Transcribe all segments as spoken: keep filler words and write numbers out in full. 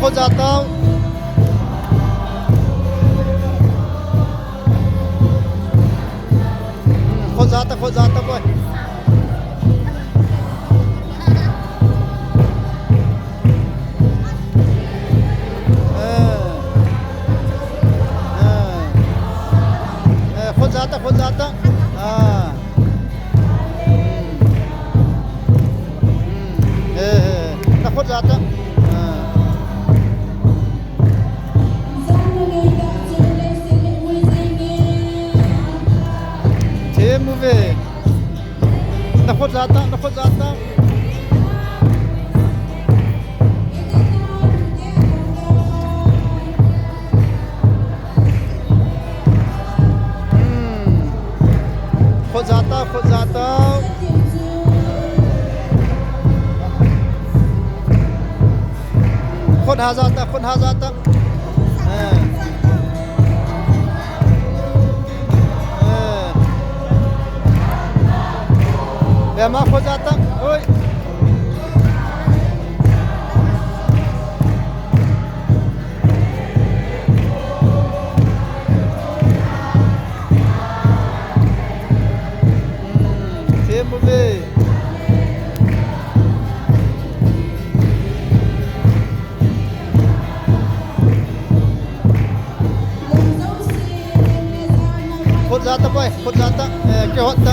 Khut ja tau. Hmm, khut ja ta, khut ja ta, boy. Eh. Eh. Eh, khut ja ta, khut ja ta. Ah. Hmm. Hmm. Eh, eh. Na khut ja ta. Ah. Them uve. Na khut ja ta, na khut ja ta. Hmm. Khut ja ta, khut ja ta. Khut ha ja ta, khut ha ja ta. Eh. Eh. Bema khut ja ta. Oi. Them uve. Khut ja ta, boy, khut ja ta. Eh, kihot ta.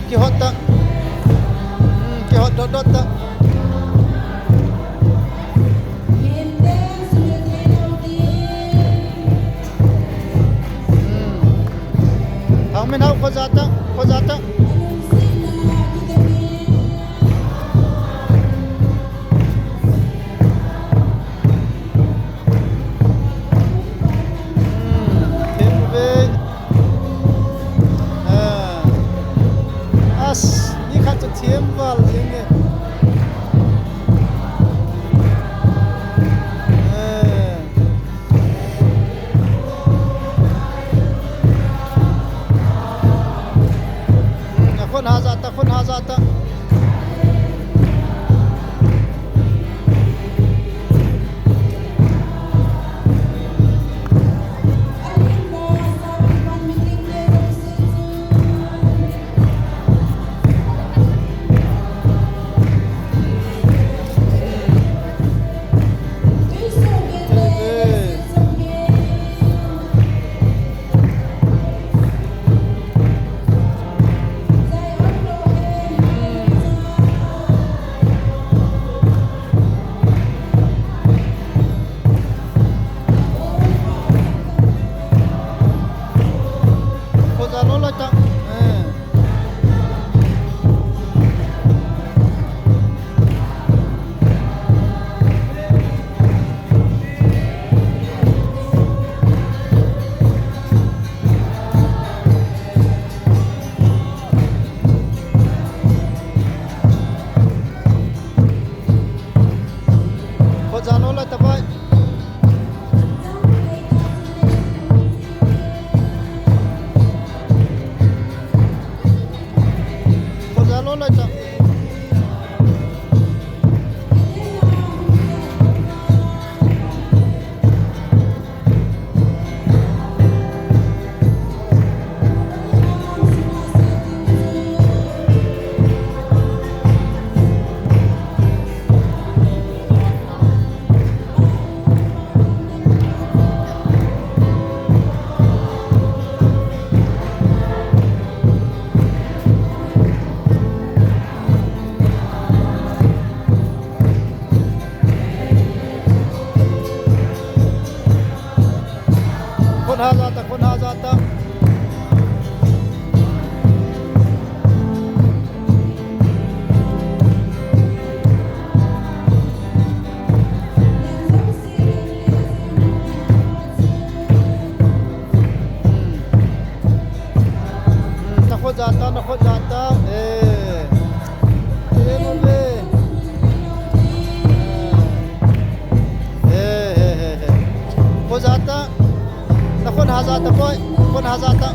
Kihot ta. Hmm, kihot dot dot ta. Hmm. Thangminhao, khut ja ta, khut ja ta. Hmm, them uve. Ah. As, ni khat chu them val jeng e. Eh. Hmm, a khut ha ja ta, khut ha ja ta. Khut ja lou lai ta. Eh. Khut ja lou lai ta, boy. Khut ja lou lai ta. Khut ha ja ta, khut ha ja ta. Hmm, na khut ja ta, na khut ja ta. Eh. Eh, mo be. Eh, eh, eh, eh. Khut ja ta. Na khut ha ja ta, boy. Khut ha ja ta.